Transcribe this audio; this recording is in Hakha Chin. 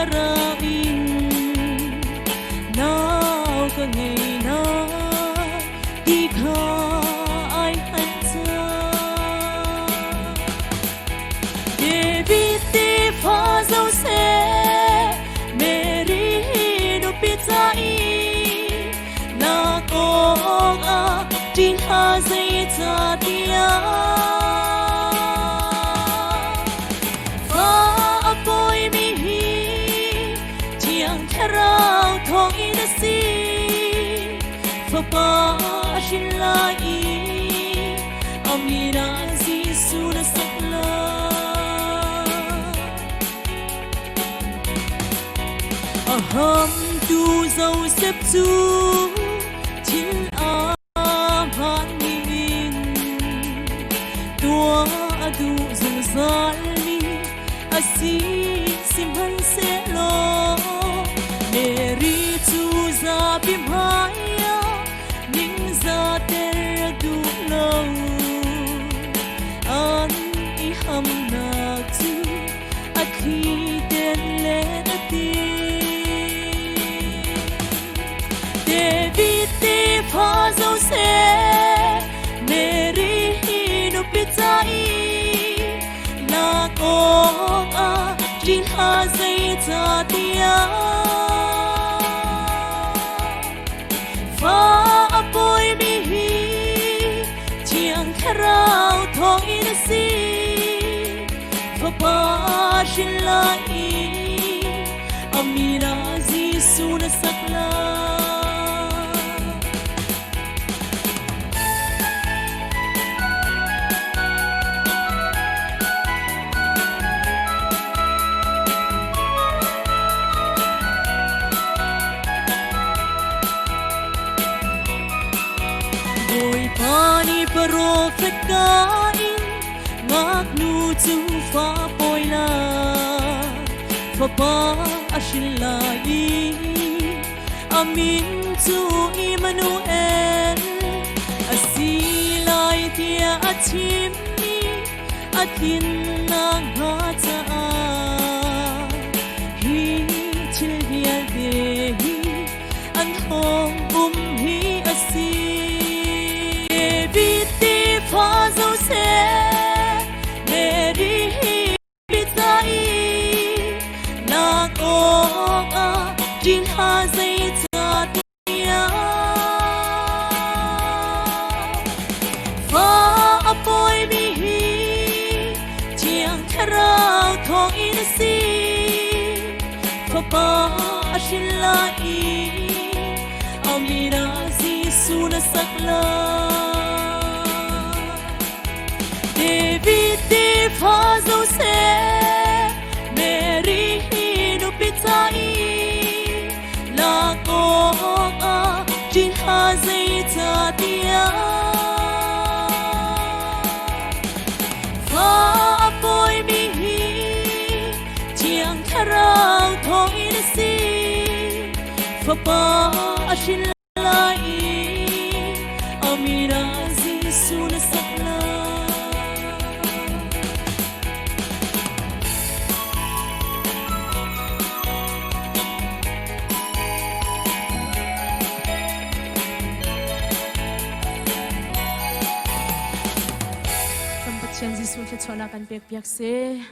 Thlarau in nau ka ngei lai ti kha ai hngalh cang. David tefa Josef, Mary nupi ca i lak awkah ṭih hlah zeicahtiah fa a pawimi hi Thiang Thlarau thawngin a si. Fapa a hrin lai i a min ah Jesuh na sak lai. A hamtu Josef cu thil aa hmaanmi in tuah a duh zungzalmi a si. Sihmanhsehlaw Mary cu zapi hmaiah ningzahter a duh lo. An i hamnak cu a thli ten len a ti. David tefa Josef, Mary hi nupi ca i lak awkah ṭih hlah zeicahtiah fa a pawimi hi Thiang Thlarau thawngin a si. Fapa hrin lai i a min ah Jesuh na sak lai. Bawipa nih profet ka in ngaknu cu fa pawi lai, fapa a hrin lai i a min cu Immanuel a si lai tiah a chimmi a tlin nakhnga caah hi thil vialte hi an hong um hi a si. David tefa Josef, Mary hi ca i lak awkah ṭih hlah zeicahtiah fa a pawimi hi Thiang Thlarau thawngin a si. Fapa a hrin lai i a min ah Jesuh na sak lai. David tefa Josef, Mary hi nupi ca i lak awkah ṭih hlah zeicahtiah fa a pawimi hi Thiang Thlarau thawngin a si. Fapa a hrin lai i a min ah Jesuh na sak lai. Kan Pathian Jesuh thluachuahnak kan pek piak seh.